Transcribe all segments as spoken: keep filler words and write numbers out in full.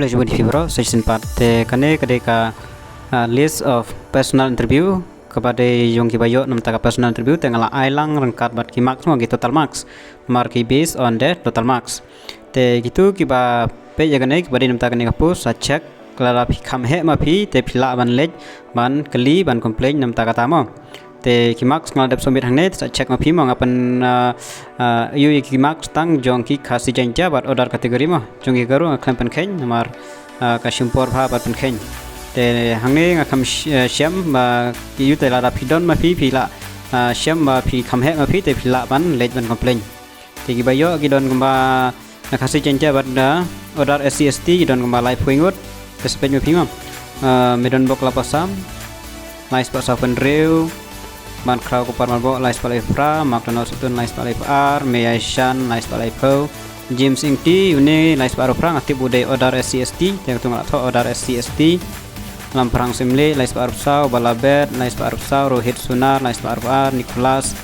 Khublei shibun ïa phi baroh sa shisien pat. Te kane ka dei ka, ah, list of personal interview kaba dei jong kiba ïoh namar ka personal interview, te nga la ai lang ryngkat bad ki marks mo, ki total marks. Namar ki based on the total marks. Te kito kiba peit ïa kane, kiba dei namar kane ka post, sa check, lada phi kham heh ma phi te phi lah ban leit ban kylli, ban complain namar kata mo. Te ki marks nga la dep submit hangne, te sa check ma phi mo, nga pyn, ah, ah, ïoh ïa ki marks tang jong ki Khasi Jaiñtia bad other category mo. Jong ki Garo nga khlem pynkheiñ namar, ah, ka shim por bha ban pynkheiñ. Te hangne nga kham sh-, ah, shem ba ki ïoh, te lada phi don ma phi, phi lah, ah, shem ba phi kham heh ma phi te phi lah ban leit ban complain. Te kiba ïoh ki don kumba na Khasi Jaiñtia bad na other S C S T ki don kumba laiphew ngut. Te sa peit ma phi mo. Ah, Medonbok Lapasam, lai spah saw phew hynriew. Bankhraw Kupar Marbok, lai spah laiphew phra. Mark Donald Sutun, lai spah laiphew ar. Meyaishan, lai spah laiphew. James Ingti, une lai spah arphew phra, nga tip u dei other S C S T, te katu nga la thoh other S C S T. Lamphrang Simle, lai spah arphew saw. Balabet, lai spah arphew saw. Rohit Sunar, lai spah arphew ar. Nicholas,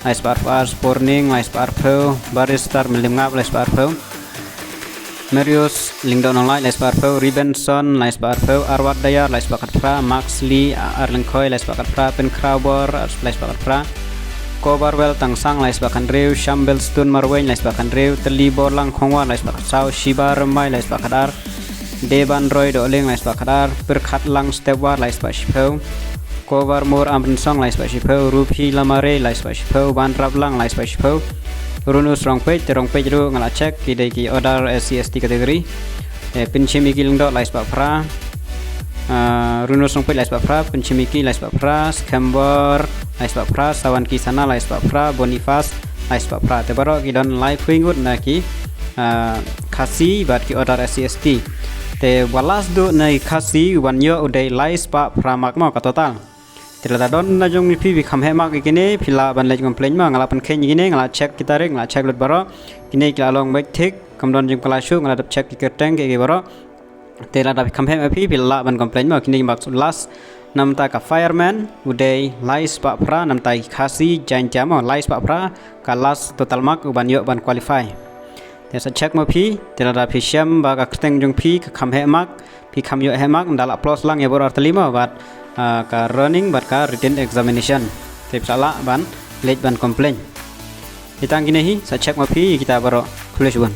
lai spah arphew ar. Sporning, lai spah arphew. Barrister Mylliem Ngap, lai spah arphew. Marius Lyngdoh Nonglait, lai spah arphew. Ribenson, lai spah arphew. Arwat Dayar, lai spah khatphra. Max Lee, A R Lyngkhoi, lai spah khatphra. Pynkhraw Bor, lai spah khatphra. Kobarwell Tangsang, lai spah khathynriew. Shambel Stone Marwein, lai spah khathynriew. Tylli Borlang Khongwar, lai spah khatsaw. Shiba Rymbai, lai spah khatar. Deban Roy Dohling, lai spah khatar. Pyrkhatlang Stepwar, lai spah shiphew. Kobar Mor Amrinsong, lai spah shiphew. Rupi Lamare, lai spah shiphew. Banraplang, lai spah shiphew. Runus Rongpeit, te Rongpeit ruh nga la check, ki dei ki other S C S T category. Eh, Pynshim Iki Lyngdoh, lai spah phra. Ah, Runus Rongpeit, lai spah phra. Pynshim Iki, lai spah phra. Skembor, lai spah phra. Sawan Ki Sana, lai spah phra. Boniface, lai spah phra. Te baroh ki don laiphew ngut na ki, ah, Khasi bad ki other S C S T. Te ba last duh na ki Khasi uban ïoh u dei lai spah phra mark mo ka total. Te lada don na jong phi ba kham heh mark ïa kine, phi lah ban leit complain mo, nga la pynkheiñ ïa kine, nga la check ki tarik, nga la check lut baroh. Kine ki la long beit thik, kam don jingpyllait shuh, nga la dep check ki kyrteng ki, ki baroh. Te lada phi kham heh ma phi, phi lah ban complain mo, kine ki mark last. Namar ka fireman u dei lai spah phra, namar ki Khasi Jaiñtia mo, lai spah phra ka last total mark uban ïoh ban qualify. Te sa check ma phi, te lada phi shem ba ka kyrteng jong phi ka kham heh mark, phi kham ïoh heh mark, ynda la plus lang ïa baroh ar tylli mo, bad, ah, ka running bad ka written examination. Te phi sa lah ban leit ban complain. Te tang kine hi, sa check ma phi ïa kita baroh. Khublei shibun.